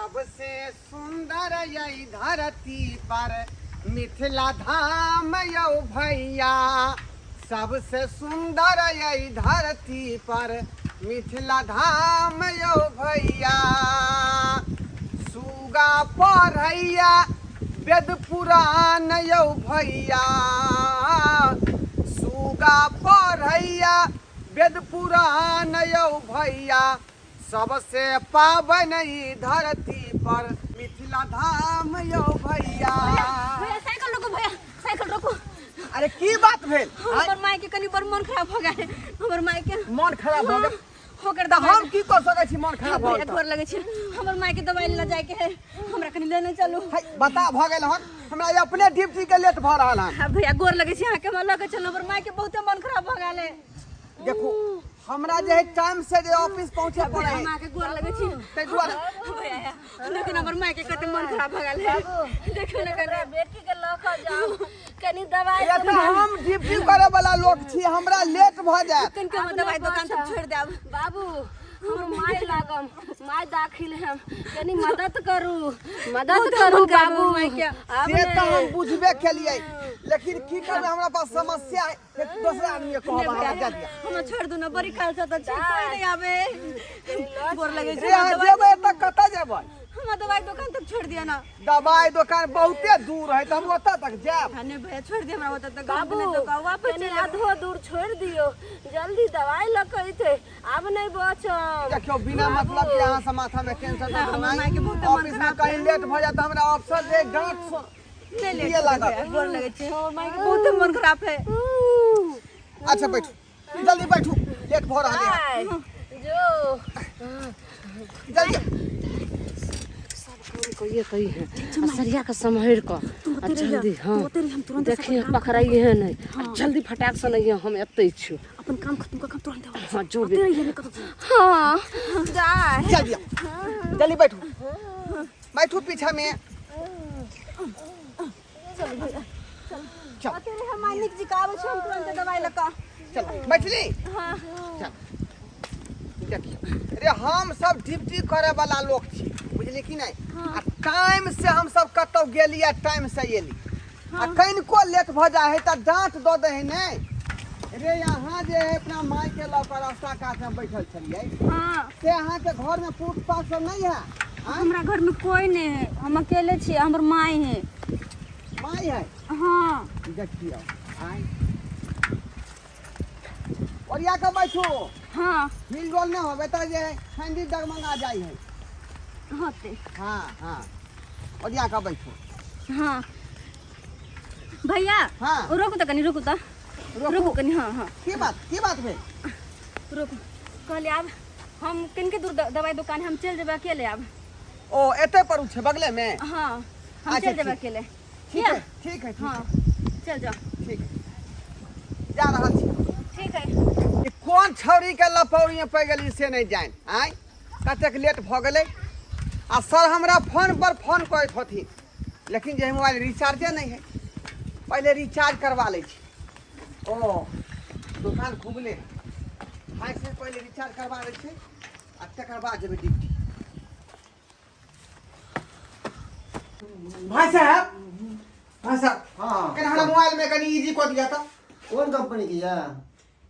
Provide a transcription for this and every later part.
सबसे सुंदर यही धरती पर मिथिला धाम यौ भैया, सबसे सुंदर यही धरती पर मिथिला धाम यौ भैया। सुगा पढ़ैया वेद पुराण यौ भैया, सुगा पढ़ैया वेद पुराण यौ भैया, सबसे पावन ई धरती पर मिथिला धाम यौ भैया। भैया साइकिल रोको, भैया साइकिल रोको। अरे की बात भेल? हमर माय के कनी बड़ मन खराब हो गेल, हमर माय के मन खराब हो गेल? होकर तऽ हम की कऽ सकै छी? मन खराब भऽ भैया गेल गोर लगै छै, हमर माय के दवाई लेला जाय के है, हमरा कनी लेने चलू। है, बता भऽ गेल हन, हमरा ई अपने ड्यूटी के लेट भऽ रहल हन। हाँ भैया गोर लगै छै अहाँके, हमरा लऽ के चलू, हमर माय के बहुते मन खराब भऽ गेल है। देखू हमरा जे है टाइम से जे ऑफिस पहुंचे पड़े है। हम अहाँके गोर लगै छी ताहि दुआरे भैया, लेकिन हमर माय के कते मन खराब भऽ गेल है, देखियौ ने कनी। बेटी के लऽ कऽ जाउ कनी दवाई। ये तऽ हम ड्यूटी करे वाला लोग छी, हमरा लेट भऽ जायत। कनिके हमर दवाई दोकान तक छोड़ि देब। बाबू हमर माय लागम, माय दाखिल है, कनी मदद करू, मदद बहुत करू मन खराब बाबू। हो माय के। आब से तऽ नहि। हम बुझबे केलियै, लेकिन की करबै, हमरा पास समस्या है। दोसरा आदमी के कहब अहाँ जा दिया। हमरा छोड़ दू ना, बड़ी काल से तऽ छी, कोई नहीं आवे, गोर लगे छै। रे अहाँ जेबै तऽ कतऽ जेबै? हमरा दवाई दुकान तक छोड़ दिया ना। दवाई दुकान बहुते दूर है, तऽ हम ओतऽ तक जायब? हाँ नहीं भैया छोड़ दिया हमरा ओतऽ तक। बाबू नहीं तो वापस कनी चलि आबू। आधो दूर छोड़ दियो, जल्दी दवाई लऽ के अयतै, आब नहीं बचब। देखियौ बिना मतलब के अहाँ से माथा में टेंशन हाँ, दऽ हमर माय के बहुते देलहुँ। मन ऑफिस में खराब कहीं लेट भऽ जायत तऽ हमरा अफसर जे डांट नहीं लेट दिए होबै लागत। भैया, गोर लगै छै, हमर माय के बहुते मन खराब है। अच्छा बैठू, जल्दी बैठू, लेट भऽ रहल है। आय, जो जल्दी। काम कहिए कही है आ सरिया के सम्हरि कऽ आ जल्दी। हाँ देखिए पकड़ाइए है नहीं, आ जल्दी फटाक से नहीं हम एतै छी। अपन काम खत्म कऽ के हम तुरंत आबै। हाँ जो भी, हाँ जाय। जल्दी आउ, जल्दी बैठू, बैठू पीछा में। चल। अकेले हम मालिक जी का आबै छी, हम तुरंत दवाई लऽ कऽ। चल बैठली। हाँ। चल देखियौ रे, हम सब ड्यूटी करे वाला लोग छी, बुझली कि नहीं? आ टाइम से हम सब कतौ गेली आ टाइम से एली, आ कनिको लेट भऽ जाइ है तऽ डांट दऽ दै है। नहीं रे, यहाँ जे है अपना माय के लऽ कऽ रास्ता कात में बैठल छलियै। हाँ। से अहाँके घर में पुरुष पात सब नहीं है? आँय? हमरा घर में कोई नहीं है, हम अकेले छियै, हमर माय है। माय है? हाँ। देखियौ आँय, ओरिया के बैठू। हाँ। हिल डोल नहीं होबे तऽ जे ठंडी डगमगा जाइ है। होते। हाँ हाँ, ओरिया के बैठू। हाँ भैया। हाँ। रोकू तऽ कनी, रोकू तऽ। रोकू? रोकू कनी, हाँ हाँ। की बात, की बात भेल? रोकू, कहलियै आब हम कनिके दूर दवाई दुकान है, हम चलि जेबै अकेले आब। ओ एते पर छै बगले में? हाँ हम अच्छा, चलि जेबै ठीक। अकेले। ठीक है, ठीक है, ठीक हाँ है। चल जाओ। ठीक है, जा रहल छी। ठीक है। ई कोन छौड़ी के लपौड़ी में पड़ि गेली से नहीं जानि, आँय कतेक लेट भऽ गेलै। आ सर हमरा फोन पर फोन करैत होथिन, लेकिन जे मोबाइल रिचार्जे नहीं है, पहिले रिचार्ज करवा लै छी। ओ दुकान खुगले भाई से पहिले रिचार्ज करवा लै छी आ तकर बाद जेबै ड्यूटी। भाई साहब, भाई साहब। हाँ। कनि हमरा मोबाइल में कनि इजी कऽ दिअ तऽ। कोन कंपनी के या?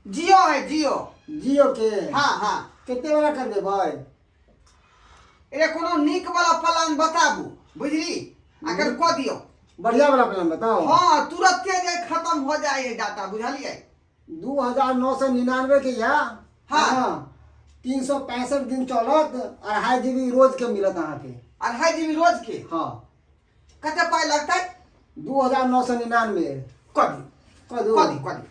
जियो है, जियो। जियो के? हाँ हाँ। कते वाला कर देबै? ए कोनो नीक वाला प्लान बताबू, बुझली, अगर कऽ दियौ। बढ़िया वाला प्लान बताओ। हाँ, तुरंते जे खत्म हो जाए है डाटा, बुझलियै? 2999 के या। हाँ। 365 दिन चलत, 2.5 जीबी रोज के मिलत अहाँके। 2.5 जीबी रोज के? हाँ। कते पाइ लगतै? 2999। कऽ दियौ। कऽ दू? कऽ दियौ, कऽ दियौ।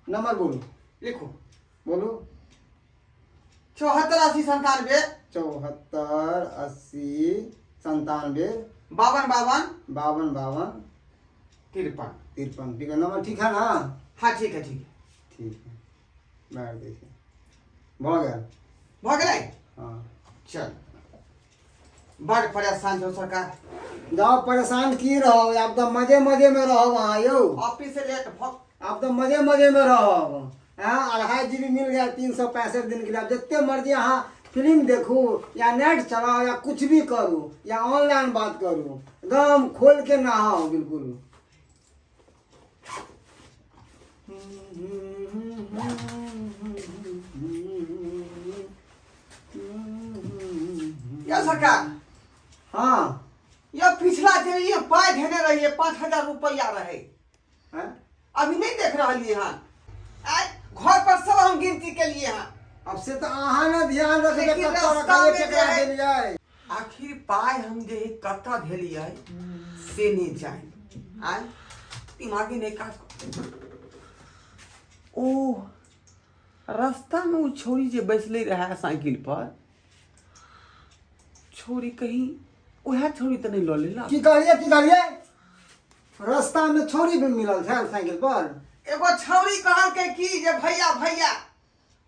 नंबर बोलू। लिखू। बोलू। 74 80 97। 74 80 97। 52 52। 52 52। 53। 53, ठीक है। नंबर ठीक है ना? हाँ ठीक है, ठीक है। ठीक है, बैठ देखिए, भऽ गेल। भऽ गेलै? हाँ। चल, बड़ परेशान छौ सरकार। जाओ, परेशान की रहो, आब तऽ मजे मजे में रहब अहाँ यौ। ऑफिस से लेट भऽ आब तऽ मजे मजे में रहब। हाँ, 2.5 जीबी मिल गया 365 दिन के लिए, आब जते मर्जी अहाँ फिल्म देखू या नेट चलाओ या कुछ भी करू या ऑनलाइन बात करू, एकदम खोल के नहाओ बिल्कुल। या सरकार। हाँ। ये पिछला जे ये पाई धेने रहिए 5000 रुपया रहे। हैं? अभी नहीं देख रही हैं। आय घर पर सब हम गिनती के लिए हैं। अब से तो अहाँ ने ध्यान रखबै, लेकिन कतऽ रास्ता रखलियै, में केकरा जे है- देलियै। आखिर पाई हम जे है कतऽ भेलियै से नहीं जान। आय दिमागी नहीं काज कर। ओ रास्ता में वो छोरी जे बैसले रहे साइकिल पर, छोरी कहीं वह छोरी तो नहीं लऽ लेला। की कहलियै, की कहलियै? रास्ता में छौरी भी मिलल छल साइकिल पर? एगो छौरी कहलकै कि जे भैया भैया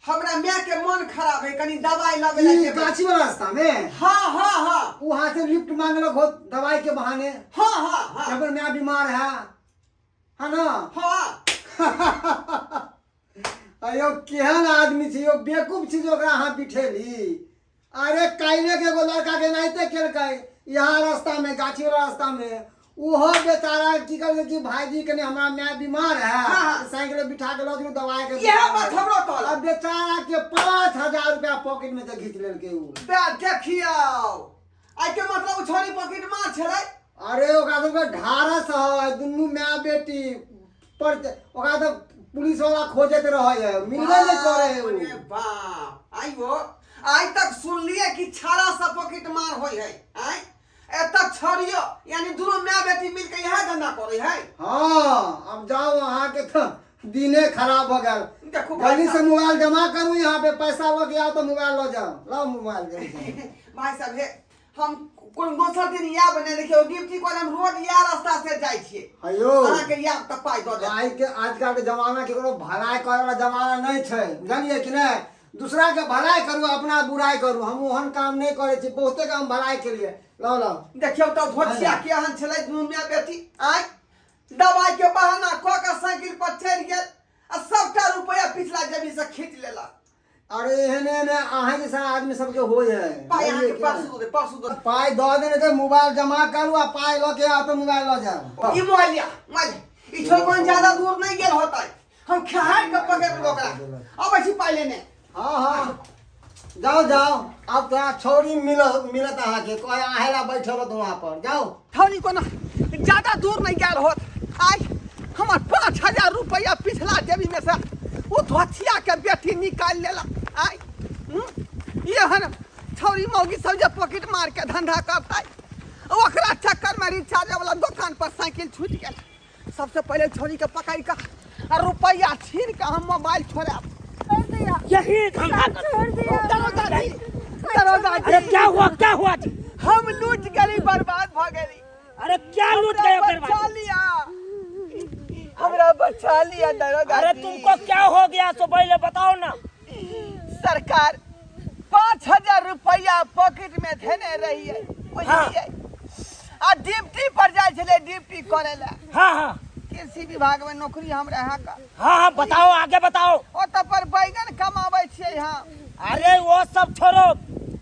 हमरा माय के मन खराब है, कनी दवाई लगे ला ई जेबै। गाछी वाला रास्ता में? हाँ हाँ हाँ। उ हाथ से लिफ्ट मांगलक हो दवाई के बहाने? हाँ हाँ हाँ। अपन माय बीमार है, है ना? हाँ। अयो केहन आदमी छी यो, बेवकूफ छी जे ओकरा अहाँ बिठेली। अरे काल्हि के एगो लड़का के एनाहिते केलकै यहाँ रास्ता में, गाछी वाला रास्ता में। ओहो बेचारा की कहलकै कि भाईजी कने हमरा माय बीमार है, हाँ। साइकिल पे बिठा के लऽ चलू दवाई के। इएह बात हमरो कहलक। आ बेचारा के 5000 रुपया पॉकेट में से घीच लेलकै उ। बे देखियौ, आइ के मतलब उ छौरी पॉकेट मार छलै। अरे ओकरा सबके ढारस है दुनू माय बेटी पर, ओकरा तऽ पुलिस वाला खोजैत रहै है, मिलबे नहि करै है बाप उ। रे बाप, आइयो आइ तक सुनलिए कि छाड़ा से पॉकेट मार होय है, आइ एतऽ छड़ियो यानी दुनू माय बेटी मिलके इएह धंधा करे है। हाँ, अब जाओ, अहाँ के तो दिने खराब हो गेल। देखू भाई जल्दी से साहब। मोबाइल जमा करू, यहाँ पे पैसा लऽ के आओ तो मोबाइल लऽ जाओ। लाओ मोबाइल जल्दी से। भाई साहब हे, हम कोन दोसर दिन आयब नहि, देखियौ ड्यूटी करे हम रोज इएह रास्ता से जाइ छियै। हयो। अहाँके आयब तऽ पाइ दऽ देब। आइ के आजकल के जमाना केकरो भलाई करे वाला जमाना नहीं छै, जानलियै कि नहि? दूसरा के भलाई करू, अपना बुराई करू, हम ओहन काम नहीं करे छी। बहुते काम भलाई के लिए। लाओ लाओ। देखियौ तऽ धोतिया केहन छलै दुनू माय बेटी, आँय दवाई के बहाना कऽ के साइकिल पर चढ़ि गेल आ सबटा रुपया पिछला जेबी से खींच लेलक। अरे एहने एहने अहाँ जैसा आदमी सबके होइ है। पाइ अहाँके बुझलियै कि परसू नहि? दऽ देब, परसू दऽ देब। पाइ दऽ देने तऽ मोबाइल जमा करू आ पाइ लऽ के आओ तऽ मोबाइल लऽ जाओ। ई मोबाइल लिअ, मोबाइल लिअ। ई छोकन ज्यादा दूर नहीं गेल होतै, हम खेहार के पकड़ लेबै ओकरा। अबै छी पाइ लेने। हाँ हाँ, जाओ जाओ, अब तोरा छौरी मिलत अहाँके, कहे अहें ला बैठल रहत वहाँ पर, जाओ। छौरी कोनो ज्यादा दूर नहीं गेल होत। आइ हमर 5000 रुपया पिछला जेबी में से ओ धोतिया के बेटी निकालि लेलक। आइ एहन छौरी मौगी सब जे पॉकेट मार के धंधा करतै, ओकरा चक्कर में रिचार्ज वाला दोकान पर साइकिल छूटि गेल। सबसे पहले छौरी के पकड़ के आ रुपया छीन के हम मोबाइल छोड़ायब। यही धंधा कर। दरोगा जी, दरोगा जी। अरे क्या हुआ, क्या हुआ जी? हम लूट गेली, बर्बाद भ गेली। अरे क्या लूट गया? हमरा बर्बाद? बचा लिया, हमरा बचा लिया दरोगा अरे जी। तुमको क्या हो गया सो पहले बताओ ना। सरकार 5000 रुपया पॉकेट में धेने रहिए, बुझलिए? आ ड्यूटी पर जाइ छलै ड्यूटी करे ला। हाँ हाँ। कृषि विभाग में नौकरी हमरा यहाँ का। हाँ हाँ, बताओ आगे बताओ। ओतऽ पर बैगन कमाबै छियै हम। अरे वो सब छोड़ो,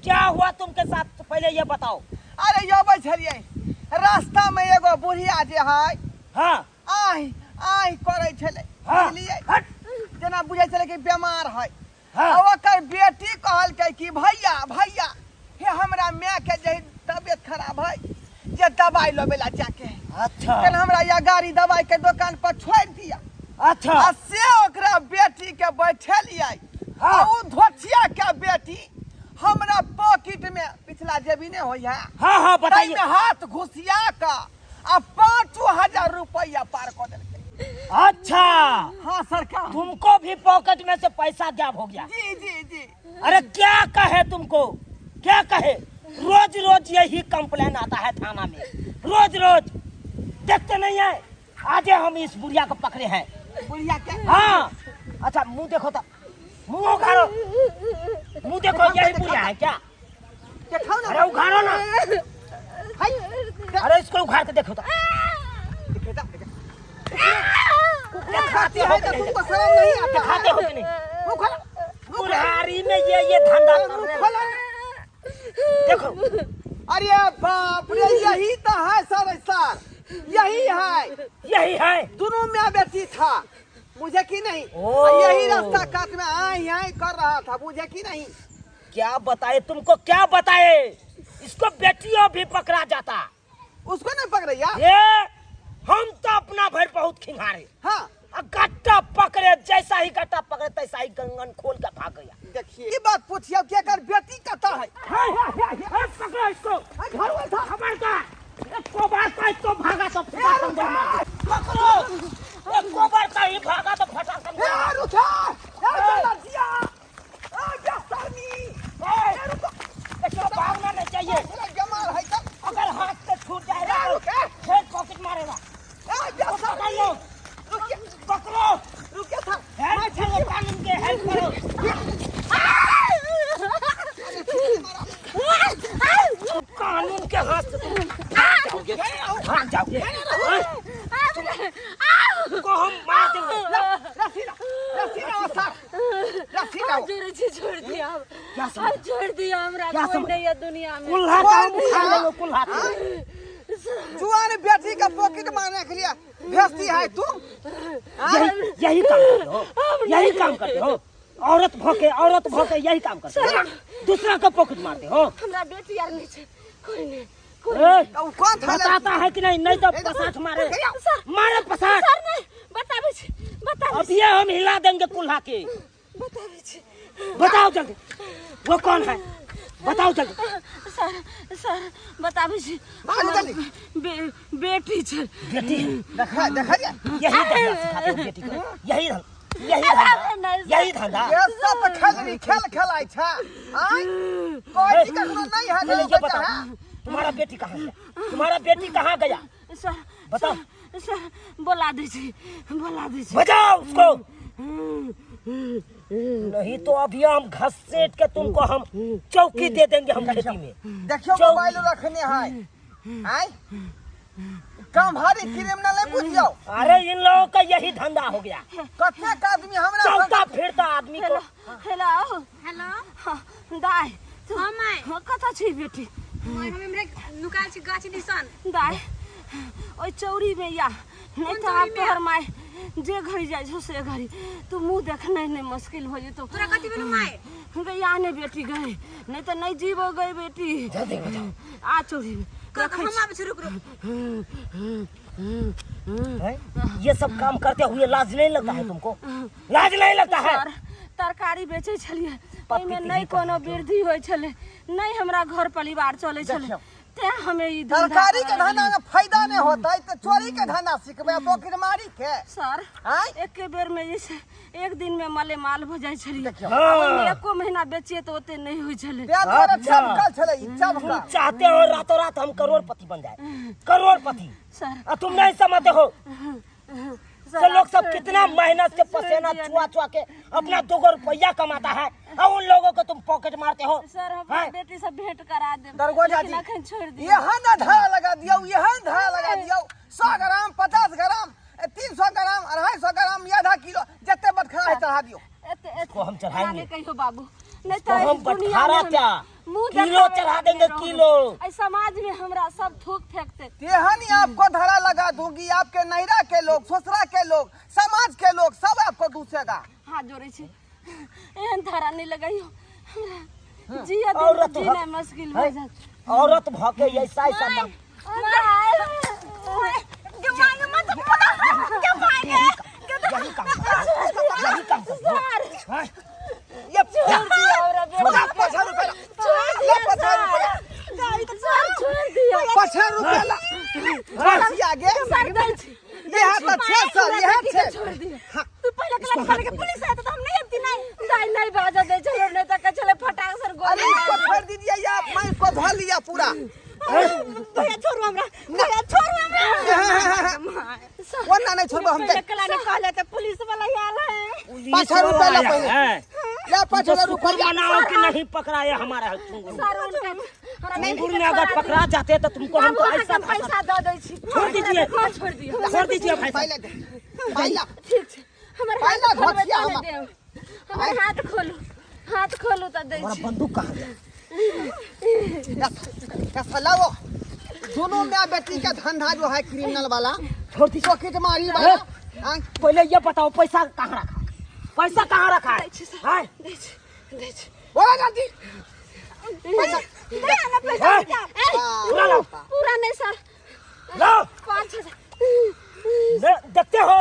क्या हुआ तुमके साथ पहले ये बताओ। अरे अबै छलियै रास्ता में एगो बुढ़िया जे है, हाँ। आहि आहि करै छलै, हाँ। बुझलियै? हट। जेना बुझै छलै कि बीमार है। हाँ। आ ओकर बेटी कहलकै कि भैया भैया हे हमरा माय के जे तबियत खराब है जे दवाई लेबै ला जाके। अच्छा। कल हमरा या गाड़ी दवाई के दुकान पर छोड़ दिया। अच्छा। आ से ओकरा बेटी के बैठेलियै। हाँ। आ उ धोतिया के बेटी हमरा पॉकेट में पिछला जेबी नहीं होई है। हाँ हाँ, बताइए। ताहि में हाथ घुसिया का आ 5000 रुपया पार कऽ देलकै। अच्छा। हाँ सरकार। तुमको भी पॉकेट में से पैसा गायब हो गया। जी जी जी। अरे क्या कहे तुमको, क्या कहे, रोज रोज यही कंप्लेन आता है थाना में, रोज रोज। देखते नहीं है, आज हम इस बुढ़िया को पकड़े हैं। बुढ़िया के? हाँ। अच्छा मुंह देखो तो, मुंह उघाड़ो, मुंह देखो, यही बुढ़िया है क्या? देखो ना। अरे उघाड़ो ना। हाय। अरे इसको उघाड़ के देखो तो। देखो तो, देखो। दिखाते हो है तो कि नहीं? तुमको शर्म नहीं आता? दिखाते हो कि नहीं? मुंह खोलो, बुढ़ारी में ये धंधा कर रहे हो। खोलो। देखो अरे बाप रे, यही तो है सर, सर यही है, यही है। दोनों में बेटी था, मुझे की नहीं। ओ। यही रास्ता काट में आई आई कर रहा था, मुझे की नहीं। क्या बताए तुमको, क्या बताए, इसको बेटियों भी पकड़ा जाता, उसको नहीं पकड़ैया। ये हम तो अपना भर बहुत खिंगारे। हाँ। आ गट्टा पकड़े, जैसा ही गट्टा पकड़े तैसा ही गंगन खोल के भाग गया। देखिए ये बात पूछिए कि अगर बेटी कता है। है, है, है, है, पकड़ो इसको। घर में था। खबरदार, एको बार का इसको भागा तो फटाक से मार दे। पकड़ो, एको बार का ही भागा तो फटाक से मार दे। रुका, ए, चला जिया। ए, बेशर्मी। ए, रुको, इसको भागना नहीं चाहिए। पूरा जमाल है तब। अगर हाथ से छूट जाएगा तो रुके। फिर पॉकेट मारेगा। ए, बेशर्मी। पकड़ लो। रुकिए। पकड़ो। रुकिए सर। हेल्प करो, कानून के हेल्प करो। कानून के हाथ से तुम जाओगे, भाग जाओगे। तुमको हम मार देंगे। रस्सी लाओ, रस्सी लाओ सर, रस्सी लाओ। जोड़े छी, छोड़ दिया अब। क्या समझ? अब छोड़ दिया हमरा, क्या कोई समझ? नहीं है दुनिया में। कुल्हा का हम उठा लेंगे, कुल्हा का। जुआन बेटी का पॉकेट मारने के लिए भेजती है तुम। यही यही काम करते हो, यही काम करते हो। औरत भोके, औरत भोके यही काम करते हो, दूसरा का पॉकेट मारते हो। हमरा बेटी यार नहीं छे, कोई नहीं, कोई ए, तो कौन था लड़की? बताता है कि नहीं? नहीं तो पसाठ मारे, मारे पसाठ। सर नहीं, बताबै छी, बताबै। अब ये हम हिला देंगे कुल्हा के। बताबै छी। बताओ जल्दी, वो कौन है, बताओ जल्दी। सर, सर बताबै छी। बाजू जल्दी। बेटी छै। बेटी है। देखा देखा ये। यही धंधा सिखाते हो बेटी को, यही धंधा, यही धंधा, यही धंधा। ये सब खेलनी खेल खेलाय छे। आय कोई चीज ककरो नहीं है। पहले ये बच्चा बताओ है। तुम्हारा बेटी कहाँ गया, तुम्हारा बेटी कहाँ गया? सर बताओ। सर, सर बोला दै छी, बोला दै छी। बजाओ उसको, नहीं तो अभी हम घसीट के तुमको हम चौकी दे देंगे हम खेती में। देखियो मोबाइल रखने है। आय कम भारी क्रिमिनल नहीं बुझियो। अरे इन लोगों का यही धंधा हो गया। कतेक आदमी हमरा चलता फिरता आदमी को। Hello, hello, hello. हाँ, दाइ। हाँ, my. हाँ, कतऽ छी बेटी? My, हम इम्हरे नुकायल छी गाछ दिसन। दाइ, ओहि चौरी में या नहीं कोन तो आब चौरी में? तोहर माय जे घड़ी जाइ छौ से घड़ी तू मुँह देखनाइ नहि मुश्किल हो जेतौ। तोरा कथी भेलौ my? गई आ ने बेटी गई, नहीं तो नहीं जीवो गई बेटी। जल्दी बजाओ। आ चौरी में रखै हम छी। आबै छी, रुक रुक। हैं? ये सब काम करते हुए लाज नहीं लगता है तुमको? लाज नहीं लगता है? सर, तरकारी बेचै छलियै, पप्पी ओहिमे पीही नहि कोनो वृद्धि होइ छलै, नहि हमरा घर परिवार चलै छलै, देखियौ। तें हमे ई धंधा तरकारी के करऽ धंधा में फायदा नहीं होता है तो चोरी के धंधा सीखबे, पॉकेटमारी के। Sir I? एके बेर में जे छै एक दिन में माले माल हो जाइ छलियै। देखियौ। ओहिमे एको महीना बेचियै तऽ ओते नहि होइ छलै। तें दुआरे अच्छा। चमकल छलै ई, तुम चमकल। चाहते हो रातों रात हम करोड़पति बन जाए, करोड़पति। सर, और तुम नहीं समझते हो। सर, तो लोग सब छोड़ कितना दिअ। मेहनत से छोड़ पसीना दिअ चुआ चुआ के अपना 2 रुपया कमाता है और उन लोगों को तुम पॉकेट मारते हो। सर, हम हैं? बेटी से भेंट करा देब, दरगोजा लेकिन जी, अखन छोड़ दियौ। यहाँ ना धारा लगा दियौ, यहाँ धारा लगा दियौ। 100 ग्राम, 50 ग्राम, 300 ग्राम, 250 ग्राम, आधा किलो जते बटखरा है चढ़ा दियौ। एते एते इसको हम चढ़ाएंगे। एना नहि कहियौ बाबू, नहीं इसको तो हम दुनिया में बटखारा हम क्या मुंह किलो देखाबै चढ़ा लायक देंगे, नहि रहबै। किलो। एहि समाज में हमरा सब थूक फेंकते। तेहन ही आपको धारा लगा दूंगी, आपके नैरा के लोग, ससुरा के लोग, समाज के लोग सब आपको दूसेगा। हाथ जोड़े छी, एहन धारा नहीं लगाइयो हमरा, जिया दिन औरत जीना भक- मुश्किल भऽ हैं? जायत। औरत भके ऐसा ऐसा काम। यही काम करते हो, यही काम करते हो। हैं? ये छोड़ दिया हमरा बेटा। ला 50 रुपया ला। ला 50 रुपया। सर, छोड़ दिया। 50 रुपया ला। बस आगे। सर, दै छी। ये है तो छह सौ, ये है बेटी के छह। छोड़ दिया। तू पहिले कला घर के पुलिस आयत तऽ हम नहि अबती। नहि दाइ, नहि बाजऽ दै छलै, नहि तऽ कहै छलै फटाक सर गोली अरे इसको छोड़ दीजिए या मैं इसको धो लिया पूरा। भैया छोड़ू हमरा, भैया छोड़ू हमरा। वो ना नहीं छोड़बो हम। पहिले कला ने कहले तऽ पुलिस वाला आयल है। पुलिस 50 रुपया ला वाला पहले। है। ला 50 शुक्र रुपया। मनाओ कि नहीं पकड़ाया हमारा चुंगुर। सर, उनका हमरा चुंगुर बेटी में के अगर छोड़ा पकड़ा जाते तो तुमको हम बाबू, तो अहाँके ऐसा हम पैसा दऽ दै छी। छोड़ दीजिए। हाँ, छोड़ दियौ। छोड़ दीजिए भाई साहब। पहले दे। पहला ठीक छै, हमर हाथ पहला खोलबै घोचिया तहने हमर। देब। हमर हाथ खोलू। हाथ खोलू तऽ दै तुम्हारा छी। बंदूक कहाँ गया? या साला वो दोनों माँ बेटी का धंधा जो है क्रिमिनल वाला, छोड़ दी। पॉकेट मारी वाला। आय, पहले ये बताओ पैसा कहाँ रखा है? पैसा कहाँ रखा है? दै छी सर। हैं? दै छी, दै छी। बोला जल्दी पैसा। दे ना पैसा। हैं? ए, पूरा लाओ। पूरा नहीं सर, लाओ। 5000। देखते हो,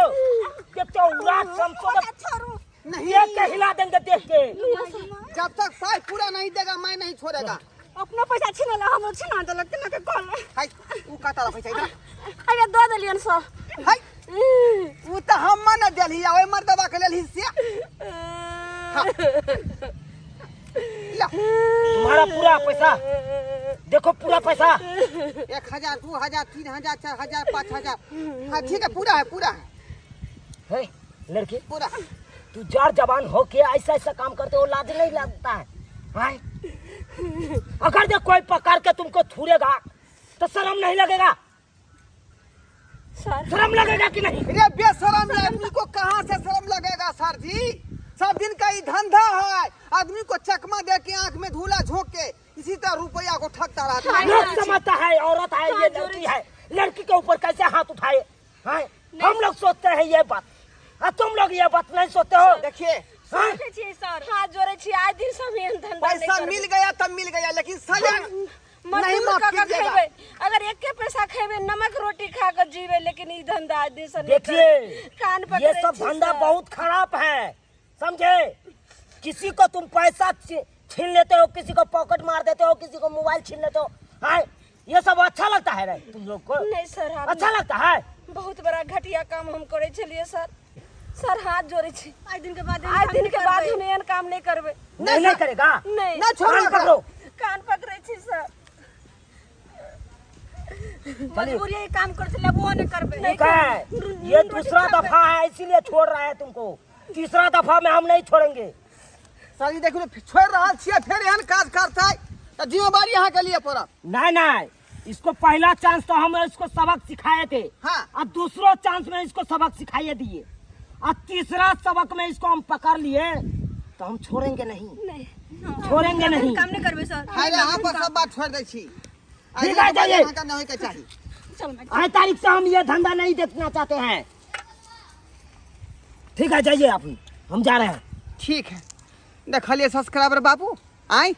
देखते हो, रात संसद छोड़ू। नहीं, देख के हिला देंगे, देख के। जब तक पाई पूरा नहीं देगा मैं नहीं छोड़ेगा। अपनो पैसा छीन ले, हमरो छीना देलक, केना के कहल। हाय, ऊ कता पैसा इधर? अरे दऽ देलियन सर। हाय, ऊ त हम न देलही आ ओइ मर्दबा के लेलही से। हाँ। ला। तुम्हारा पूरा पैसा देखो, पूरा पैसा। 1000, 2000, 3000, 4000, 5000। हाँ ठीक है, पूरा है, पूरा है। है लड़की, पूरा। तू जार जवान हो के ऐसा ऐसा काम करते हो, लाज नहीं लगता है? हैं? अगर जो कोई पकड़ के तुमको छुड़ेगा तो शर्म नहीं लगेगा? सर, शर्म लगेगा कि नहीं? अरे बेशरम आदमी को कहाँ से शर्म लगेगा सर जी? सब दिन का ही धंधा है, आदमी को चकमा दे के आंख में धूला झोंक के इसी तरह रुपया को ठगता रहता है। लोग समझता है औरत है, ये लड़की है, लड़की के ऊपर कैसे हाथ उठाए हैं? हम लोग सोचते हैं ये बात, और तुम लोग ये बात नहीं सोचते हो। देखिए हैं? छियै सर। हाथ जोड़े छी, आइ दिन से हम एहन धंधा नहीं पैसा करबै। मिल गया तब मिल गया, लेकिन सजा नहीं मजदूर माफ कऽ के कीजिएगा। खेबै, अगर एके पैसा खेबै, नमक रोटी खा के जीबै, लेकिन ई धंधा आइ दिन से नहीं देखिए करबै। कान पकड़ै ये सब छी धंधा सर। बहुत खराब है, समझे? किसी को तुम पैसा छीन लेते हो, किसी को पॉकेट मार देते हो, किसी को मोबाइल छीन लेते हो, हैं? ये सब अच्छा लगता है रे तुम लोग को? नहीं सर, हाथ अच्छा लगता है? बहुत बड़ा घटिया काम हम करै छलियै सर। सर, हाथ जोड़ै छी। आइ दिन के बाद आइ दिन के बाद हम एहन काम नहीं करबै। नहीं, नहीं करेगा। नहीं। ना छोड़ो। कान पकड़ो। कान पकड़ै छी सर। मजबूरी है, काम कर छलै, वो नहीं करबै। ठीक है, ये दूसरा दफा है इसीलिए छोड़ रहा है तुमको, तीसरा दफा में हम नहीं छोड़ेंगे। सर जी, देखियौ, छोड़ि रहल छियै, फेर एहन काज करतै तऽ जिम्मेवारी अहाँके लिए पड़त। नहीं नहीं, इसको पहला चांस तो हम इसको सबक सिखाए थे। हाँ। अब दूसरो चांस में इसको सबक सिखाइए दिए, और तीसरा सबक में इसको हम पकड़ लिए तो हम छोड़ेंगे नहीं। नहीं। छोड़ेंगे नहीं। काम नहीं करबै सर। हाय रे, अहाँ पर सब बात छोड़ि दै छी। ठीक है, जाइए। अहाँके नहि होइके चाही। चल माय। आज तारीख से हम ये धंधा नहीं देखना चाहते हैं। ठीक है, जाइए आप, हम जा रहे हैं। ठीक है, देखलिए सब्सक्राइबर बाबू आय।